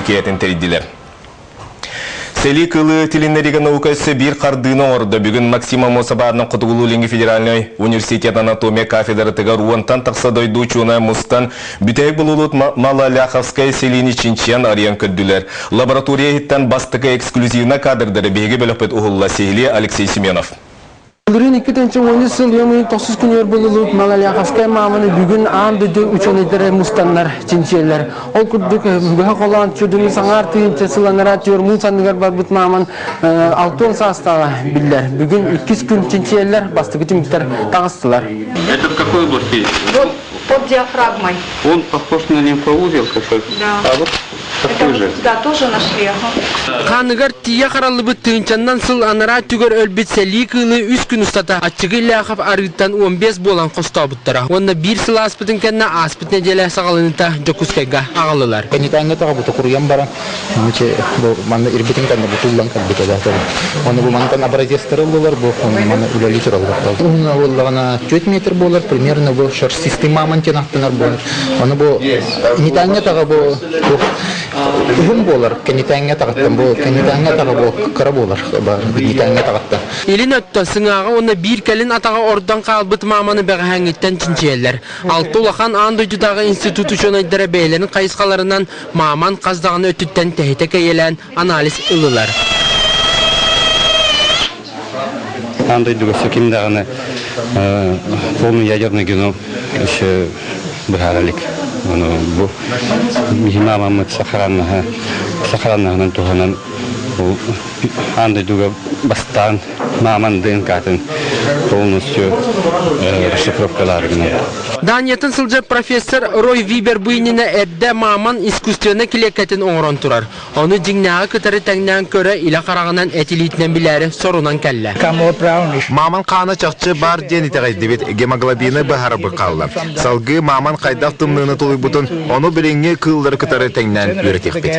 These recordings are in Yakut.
киэһэтин тэрийдилэр. Сэлии кылы тилиннэриигэ наука өссө биир хардыыны оҥордо. Бүгүн Максим Аммосов аатынан Хотугулуу-Илиҥҥи федеральнай университет анатомия кафедратыгар уонтан тахса дойду учуонайа мустан, бүтэһик булулут Малоляховскай сэлиини чинчийэн арыйан көрдүлэр. Лаборатория иһиттэн бастакы эксклюзивнай кадрдары биһиги бөлөхпүт уһулла. Сиһилии Алексей Семенов. Былырыын 2013 сыл ыам ыйын тохсус күнүгэр булуллубут Малоляховскай мааманы бүгүн аан дойду учуонайдара мустаннар чинчийэллэр. Ол курдук быһа холоон чудуну саҥаар тыһыынча сыл анараа түөр муус анныгар барбыт мааман 60 саастааҕа биллэр. Бүгүн иккис күн чинчийэллэр, бастакы түмүктэр таҕыстылар. Это в какой области? Вот под диафрагмой. Он похож на лимфоузел какой-то. Да. А вот такой же. Да, тоже нашли. Ага. Хааныгар тиийэ хараллыбыт тыһыынчаннан сыл анараа өттүгэр өлбүт сэлии кыылы үс күн устата Аччыгый Ляхов арыыттан 15 буолан хостообуттара уонна биир сыл ааспытын кэннэ ааспыт нэдиэлэ саҕаланыыта Дьокуускайга аҕаллылар. Кэннитээҥҥэ тоҕо бутукуруйан баран, бу манна ирбитин кэннэ бутуллан кэлбитэ да. Ону бу мантан образецтары ыллылар, бу маны үлэлии тураллар. Уһуна буоллаҕына 4 метр буолар, примерно бу шерстистый мамонт диэн ааттанар буолар. Ону бу нитээҥҥэ таҕа бу уһун буолар, кэннитээҥҥэ таҕыттан бу кэннитээҥҥэ таҕа бу кыра буолар, нитээҥҥэ таҕыттан. Илин өттө сыҥааҕа уонна биир кэлин атаҕа ордон хаалбыт мааманы бэҕэһээҥҥиттэн чинчийэллэр. Алта улахан аан дойдутааҕы институт учуонайдара бэйэлэрин хайысхаларынан мааман хас даҕаны өттүттэн тэһитэ кэйэлээн анализ ыллылар. Аан дойдуга өссө ким даҕаны полный ядерный геном еще быһаара илик. Ону бу биһи маамаммыт сохраннаһа сохраннаһынан туһанан ол аан дойдуга бастаан мааман ДНК-тын полностью расшифровкалаары гынан. Даниятын сылдьар профессор Рой Вибер бу иннинэ эрдэ мааман искусственнай килиэккэтин оҥорон турар. Ону дьиҥнээҕи кытары тэҥнээн көрө илэ хараҕынан эт илиитинэн билээри сорунан кэллэ. Мааман хаана чахчы баар диэн итэҕэйдибит, гемоглобины быһаарбыт хаалла. Салгыы мааман хайдах тымныыны тулуйбутун, ону билиҥҥи кыыллары кытары тэҥнээн үөрэтиэхпит.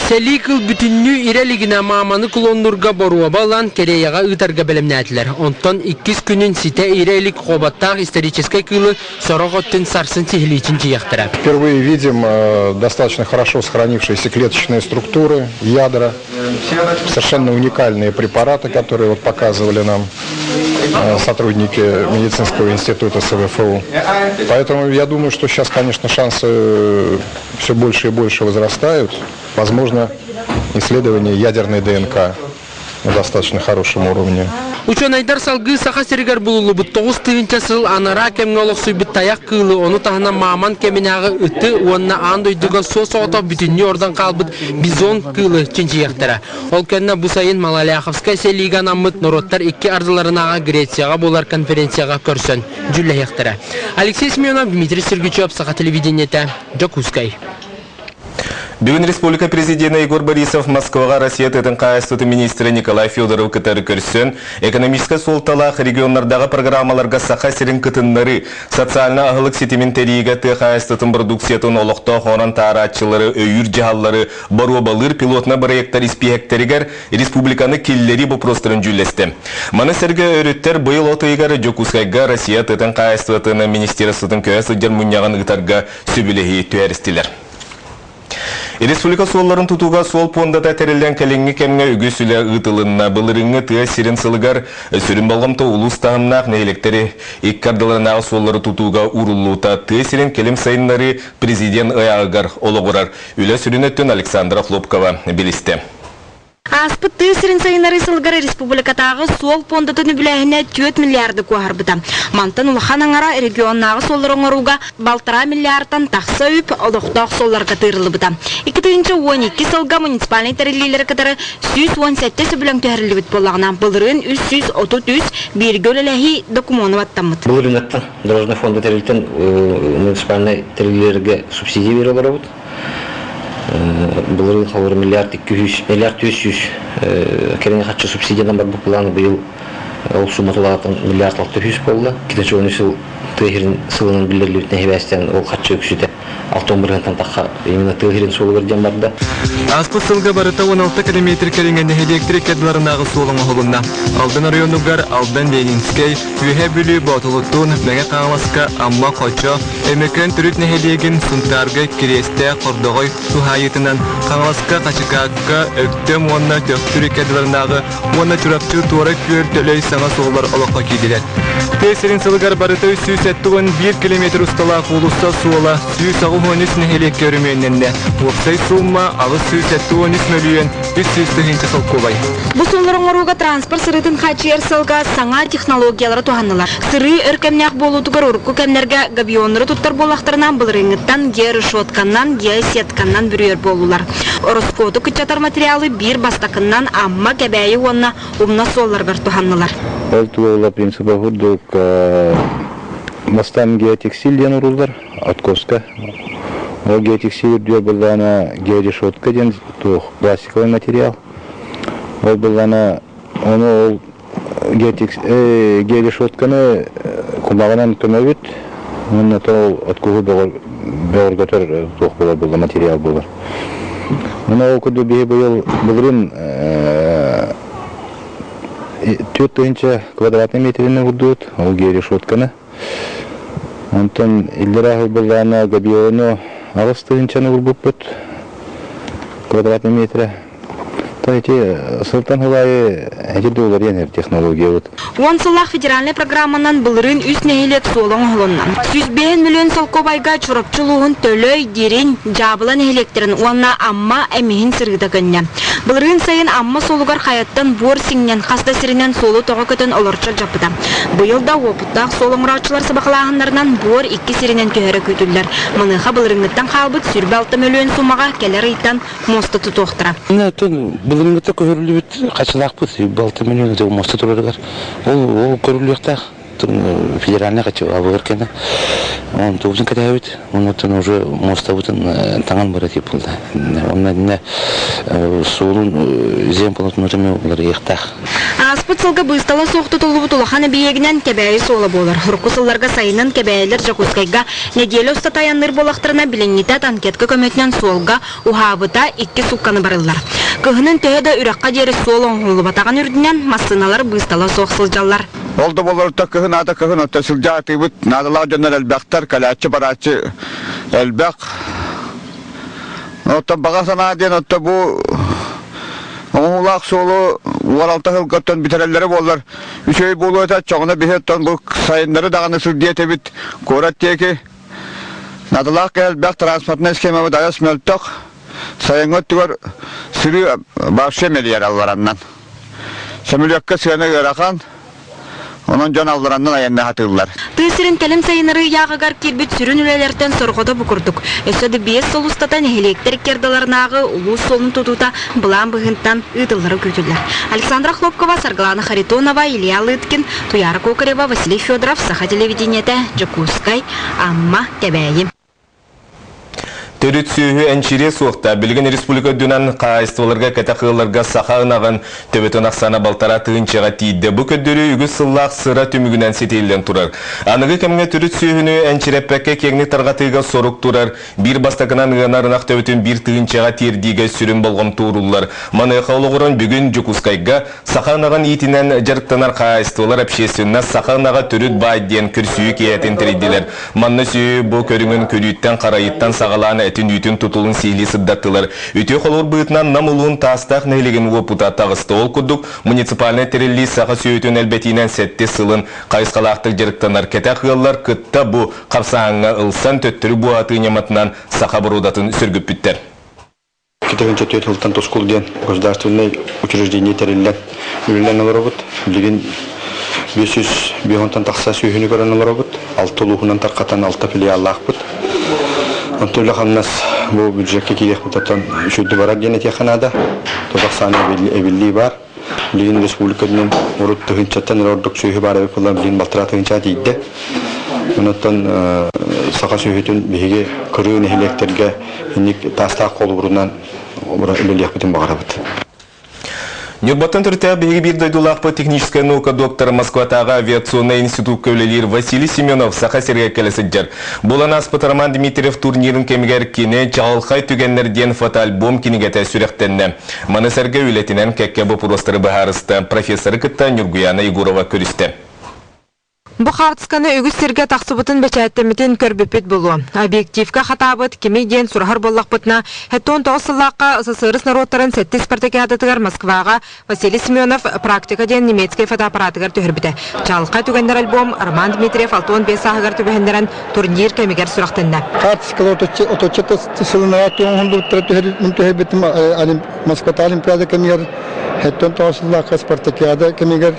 Сэлии кыл бүтүннүү ирэ илигинэ мааманы клоннуурга боруоба ылан Кореяҕа ыытарга бэлэмнээтилэр. Онтон иккис күнүн ситэ ирэ илик хоботтаах историческай кыылы сорох өттүн сарсын сиһилии чинчийиэхтэрэ. Впервые видим достаточно хорошо сохранившиеся клеточные структуры, ядра, совершенно уникальные препараты, которые вот показывали нам сотрудники медицинского института СВФУ. Поэтому я думаю, что сейчас, конечно, шансы все больше и больше возрастают. Возможно, исследование ядерной ДНК на достаточно хорошем уровне. Учуонайдар салгыы Саха сиригэр булуллубут 9 тыһыынча сыл анараа кэмҥэ олохсуйбут тайах кыылы, ону таһынан мааман кэминээҕи ыты уонна аан дойдуга суос-соҕотох бүтүннүү ордон хаалбыт бизон кыылы чинчийиэхтэрэ. Ол кэннэ бу сайын Малоляховскай сэлиигэ анаммыт норуоттар икки ардыларынааҕы Грецияҕа буолар конференцияҕа көрсөн дьүүллэһиэхтэрэ. Алексей Семенов, Дмитрий Сергучев, Саха телевидениетэ, Дьокуускай. Бүгүн республика президенэ Егор Борисов Москваҕа Россия тыатын хаһаайыстыбатын министрэ Николай Федоров кытары көрсөн, экономическай суолталаах регионнардағы программаларга Саха сирин кытыннарыы, социальнай аһылык ситимин тэрийиигэ тыа хаһаайыстыбатын продукциятын олохтоох оҥорон таһаарааччылары өйүүр дьаһаллары боруобалыыр пилотнай проектар испииһэктэригэр республиканы киллэрии боппуруостарын дьүүллэстэ. Маны сэргэ өрүттэр быйыл от ыйыгар Дьокуускайга Россия тыатын хаһаайыстыбатын министерствотын көһө сылдьар мунньаҕын ыытарга сөбүлэһии түһэристилэр. Республика суолларын тутууга суол пуондата тэриллэн кэлиҥҥи кэмҥэ үгүс үлэ ыытылынна. Былырыыҥҥы тыа сирин сылыгар сүрүн болҕомто улуус таһымнаах нэһилиэктэри икки ардыларынааҕы суоллары тутууга ууруллуута тыа сирин кэлим сайыннарыы президент ыйааҕыгар олоҕурар. Үлэ сүрүн өттүн Александра Хлопкова билистэ. Ааспыт тыа сирин сайыннарыы сылыгар республикатааҕы суол пуондатын үбүлээһинэ 4 миллиарды куоһарбыта. Мантан улахан аҥара регионнааҕы суоллары оҥорууга балтараа миллиардтан тахса үп олохтоох суолларга тыырыллыбыта. 2012 сылга муниципальнай тэриллиилэри кытары 117 сөбүлэҥ түһэриллибит буоллаҕына, былырыын 333 бииргэ үлэлэһии докумуона баттаммыт. Былырыыҥҥыттан Дорожный фонда тэрилтэн муниципальнай тэриллиилэргэ субсидия биэрэ олоробут. Былырыын холобур миллиард 200 миллиард 400 кэриҥэ харчы субсидиянан барбыт былааны быйыл ол сумма улаатан миллиард 600 буолла. Китачуону сыл тыа сирин сылынан биллэриллибитинэ сибээстээн ол харчы үксүтэ. Алтон бырыһыантан тахха именно тыа сирин суолугар диэн барда. Ааспыт сылга барыта 16 километр кэриҥэ нэһилиэктэр иккардыларынааҕы суол оҥоһулунна. Алдан оройуонугар Алдан Ленинскэй, Үөһээ Бүлүү Боотулуттуун, Мэҥэ Хаҥаласка Амма Хочо, Өймөкөөн Төрүт нэһилиэгин Сунтаарга Кириэстээх Хордоҕой туһаайыытынан, Хаҥаласка Хачыкаакка Өктөм уонна Төхтүр иккардыларынааҕы уонна Чурапчы Туора Күөл Төлөй саҥа суоллар олоххо киирдилэр. Тыа сирин сылыгар барыта 371 километр усталаах уулусса суола 183 нэһилиэккэ өрөмүөннэннэ. Уопсай суумма 873 мөлүйүөн 300 тыһыынча солкуобай. Бу суоллары оҥорууга транспорт сырыытын хааччыйар сыалга саҥа технологиялары туһаннылар. Сырыы өр кэмнээх буолуутугар урукку кэмнэргэ габионнары туттар буоллахтарына, былырыыҥҥыттан георешетканнан, геосетканнан бүрүйэр буоллулар. Ороскуоту кыччатар материалы биир бастакыннан Амма, Кэбээйи уонна Умнас суолларыгар туһаннылар. Ол туола принципа курдук бастаан геотекстиль диэн урууллар откоска. Ол геотекстиль үрдүгэр буоллаҕына георешетка диэн туох пластиковый материал. Ол буоллаҕына ону ол георешетканы кумаҕынан көмөбүт уонна ол откуһу бөҕөргөтөр туох буолар буолла материал буолар. Уонна ол курдук биһи быйыл былырыын 4000 квадратный метрини уурдубут ол георешетканы. Онтон иллэрээ былаана габиону 8 тыһыынчаны уурбуппут квадратный метрэ. То эти сылтан сыл аайы эти доллар технологиябыт. Уон сыллаах федеральнай программанан былырыын үс нэһилиэк суола оҥоһулунна. 105 миллион солкуобайга Чурапчы улууһун Төлөй, Дириҥ, Дьаабыла нэһилиэктэрин уонна Амма Эмиһин сырыыта көннө. Былырыын сайын Амма суолугар хайаттан буор сиҥнэн хас да сиринэн суолу тоҕо көтөн олорчу алдьаппыта. Быйыл да уопуттаах суол оҥорооччулар сабаҕалааһыннарынан буор икки сиринэн түһэрэ күүтүллэр. Маныаха былырыыҥҥыттан хаалбыт 26 мөлүйүөн суумаҕа кэлэр ыйтан муоста тутуохтара. Оттон былырыыҥҥыта көһөрүллүбүт хачылаахпыт балта мөлүйүөн муоста турарыгар ол ол көрүллүөхтээх федеральный хачы абыгыр кэнэ онтубутун кэтэһэбит оннуттан уже муостабытын таҥан бара тип булда онно иннэ суолун земполотун уларыйыахтаах Ааспыт сылга быыстала суох тутуллубут улахан эбийиэгинэн Кэбээйи суола буолар. Урукку сылларга сайынын Кэбээйилэр Дьокуускайга нэдиэлэ устата айанныыр буоллахтарына, билиҥҥитэ танкетка көмөтүнэн суолга уһаабыта икки суукканы барыллар. Кыһынын төһө да үрэххэ диэри суол оҥоһуллубатаҕын үрдүнэн, массыыналар быыстала суох сылдьаллар. Ол да буоллар кыһын аата кыһын оттон сылдьа атыыбыт наадалаах дьоннор элбэхтэр, кэлээччи барааччы элбэх. Оттон баҕа санаа диэн оттон бу оҥоһуулаах суолу уоралта сылгаттан бүтэрэллэрэ буоллар үчүгэй буолуо этэ. Чоҕуна биһи оттон бу сайыннары даҕаны сылдьыа этибит куорат диэки. Наадалаах киһи элбэх транспортнай схемабыт айас мөлтөх. Сайыҥҥы өттүгэр сырыы вообще мэлийэр аллараннан. Сөмөлүөккэ сыана ыарахан, онон дьон аллараннан айанныы сатыыллар. Тыа сирин кэлим сайыннарыы ыйааҕыгар киирбит сүрүн үлэлэртэн сорҕото бу курдук. Өссө да биэс сыл устата нэһилиэктэр икки ардыларынааҕы улуус суолун тутуута былаан быһыытынан ыытыллара күүтүллэр. Александра Хлопкова, Саргылана Харитонова, Илья Лыткин, Туйаара Кокарева, Василий Федоров, Саха телевидениетэ, Дьокуускай, Амма, Кэбээйи. Төрүт сүөһү энчириэ суохта. Билигин республика үрдүнэн хаһаайыстыбаларга кэтэх ыалларга саха ынаҕын төбөтүн ахсаана балтараа тыһыынчаҕа тиийдэ. Бу көрдөрүү үгүс сыллаах сыра түмүгүнэн ситиһиллэн турар. Аныгы кэмҥэ төрүт сүөһүнү энчирэппэккэ киэҥник тарҕатыыга сорук турар. Биир бастакынан ыанар ынах төбөтүн биир тыһыынчаҕа тиэрдиигэ сүрүн болҕомто ууруллар. Маныаха олоҕуран бүгүн Дьокуускайга Саха ынаҕын иитинэн дьарыктанар хаһаайыстыбалар общественность Саха ынаҕа төрүт баай диэн көрсүһүү киэһэтин тэрийдилэр. Манна сүөһү бу көрүҥүн көрүүттэн-харайыттан саҕалаан этин-үүтүн тутулун сиһилии сырдаттылар. Үтүө холобур быһыытынан Нам улууһун Таастаах нэһилиэгин уопута таҕыста. Ол курдук, муниципальнай тэриллии саха сүөһүтүн элбэтиинэн сэттис сылын хайысхалаахтык дьарыктанар кэтэх ыаллар кытта бу хамсааһыҥҥа ылсан төттөрү буоһатыы ньыматынан саха боруодатын сөргүппүттэр. 2004 сылтан Тускул диэн государственнай учреждение тэриллэн үлэлээн олоробут. Билигин 500 тахса сүөһүнү көрөн олоробут. Алта улууһунан тархатан алта филиаллаахпыт. Онтон үлэ-хамнас бу бюджекка киириэхпит оттон үчүгэй барар диэн этиэххэ наада. Тот ахсаана эбиллии баар. Билигин республика үрдүнэн урут тыһыынчаттан эрэ ордук сүөһү баар эбит буоллар, билигин балтараа тыһыынча тиийдэ. Онон саха сүөһүтүн биһиги кырыы нэһилиэктэргэ инник таастаах холобурунан үлэлиэхпитин баҕарабыт. Ньурбаттан төрүттээх биһиги биир дойдулаахпыт техническэй наука доктора Москватааҕы авиационнай институкка үлэлиир Василий Семенов Саха сиригэр кэлэ сылдьар. Буолан ааспыт Роман Дмитриев турнирын кэмигэр кини «Чаҕылхай түгэннэр» диэн фотоальбом кинигэтэ сүрэхтэннэ. Маны сэргэ үлэтинэн кэккэ боппуруостары быһаарыста. Профессоры кытта Ньургуяна Егорова көрүстэ. Бу хаартысканы үгүс сиргэ тахсыбытын бэчээттэммитин көрбүппүт буолуо. Объективка хатаабыт кимий диэн сураһар буоллахпытына, 79 сыллаахха СССР норуоттарын сэттис спартакиадатыгар Москваҕа Василий Семенов «Практика» диэн немецкэй фотоаппаратыгар түһэрбитэ. Чаҕылхай түгэннэр альбом Роман Дмитриев 65 сааһыгар түбэһиннэрэн турнир кэмигэр сүрэхтэннэ. Хаартыскалар отучча сылын туоһундуруттара түһэрбитим Москвата Олимпиада кэмигэр 79 сыллаахха спартакиада кэмигэр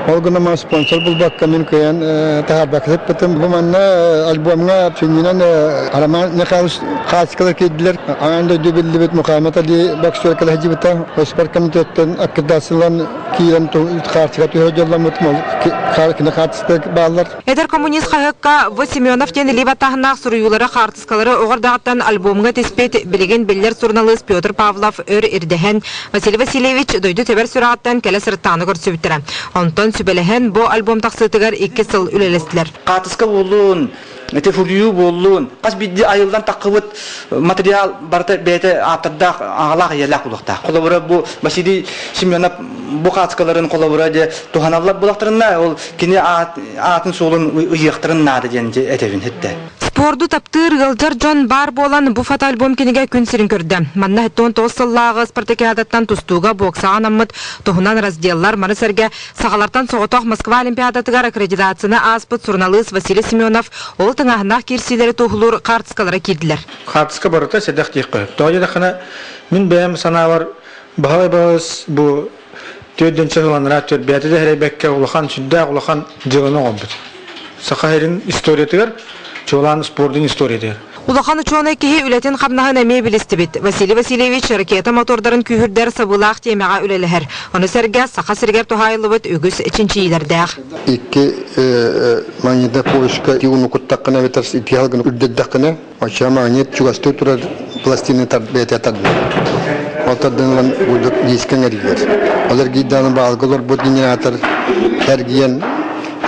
Ол гынан спонсор булбакка мин кыайан таһаарбакка сыппытым. Бу манна альбомҥа сүнньүнэн Роман Михайлович хаачыскалар киирдилэр. Аан дойду биллибит Мухаммед Али боксер кэлэ сылдьыбыта. Спорткомитеттан аккредитациялан киирэн хаартыска түһэ дьолломмутум. Ол кини хаартыската бааллар. Эдэр коммунист хаһыакка В. Семенов диэн илии баттааһыннаах суруйуулары хаартыскалары оҕо эрдэҕиттэн альбомҥа тиспит, билигин биллэр суруналыыс Петр Павлов өр ирдэһэн, Василий Васильевич дойду тэбэр сүрэҕиттэн кэлэ сырыттаҕына көрсүбүттэрэ. Онтон сүбэлэһэн бу альбом тахсыытыгар икки сыл үлэлэстилэр. Хаартыска буоллун, ити суруйуу буоллун, хас биирдии айыллан таххыбыт материал барыта бэйэтэ ааптардаах, аҕалаах ийэлээх буолуохтаах. Холобура бу Василий Семенов бу хаартыскаларын холобура дьэ туһаналлар буоллахтарына, ол кини аатын суолун ыйыахтарын наада диэн этэбин эттэ. Спорду таптыыр, ыалдьар дьон баар буолан бу фотоальбом кинигэ күн сирин көрдө. Манна 79 сыллааҕы спартакиадаттан тустууга, боксаҕа анаммыт туһунан разделлар, маны сэргэ сахалартан соҕотох Москва Олимпиадатыгар аккредитацияны ааспыт суруналыыс Василий Семенов ол тыҥааһыннаах киирсиилэри туоһулуур хаартыскалара киирдилэр. Хаартыска барыта сэдэх диэххэ сөп. Тоҕо диэтэххинэ, мин бэйэм санаабар Баһылай Баһылыс бу түөрдүнчэ сыланнара төрбээтэ да эрэйбэккэ улахан сүрдээх улахан дьыаланы оҥорбут. Саха сирин историятыгар, чуолаан спордун историятыгар. Улахан учуонай киһи үлэтин-хамнаһын эмиэ билистибит. Василий Васильевич ракета мотордарын күүһүрдэр сабыылаах тиэмэҕэ үлэлэһэр. Ону сэргэ Саха сиригэр туһаайыллыбыт үгүс чинчийиилэрдээх. Икки магнитная полочка ууну куттаххына эбэтэр ити халгын үрдэрдэххинэ Оччоҕо магнит чугастыы турар пластины бэйэтэ тардынар. Ол тардан ылан бурдук диискэҥ эргийэр. Ол эргийдэҕинэ баалга олорбут генератор эргийэн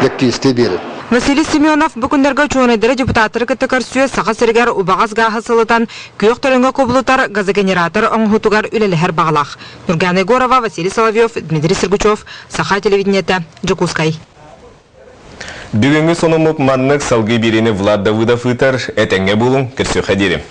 электричество биэрэр. Василий Семенов бу күннэргэ учуонайдары депутаттары кытта көрсүө Саха сиригэр убаҕас гааһы сылытан күөх төлөҥҥө кубулутар газогенератор оҥоһуутугар үлэлэһэр баҕалаах. Нургана Егорова, Василий Соловьев, Дмитрий Сергучев, Саха телевидениетэ, Дьокуускай. Бүгүҥҥү сонуммут маннык салгыы биэриини Влад Давыдов ыытар. Этэҥҥэ буолуҥ, көрсүөххэ диэри.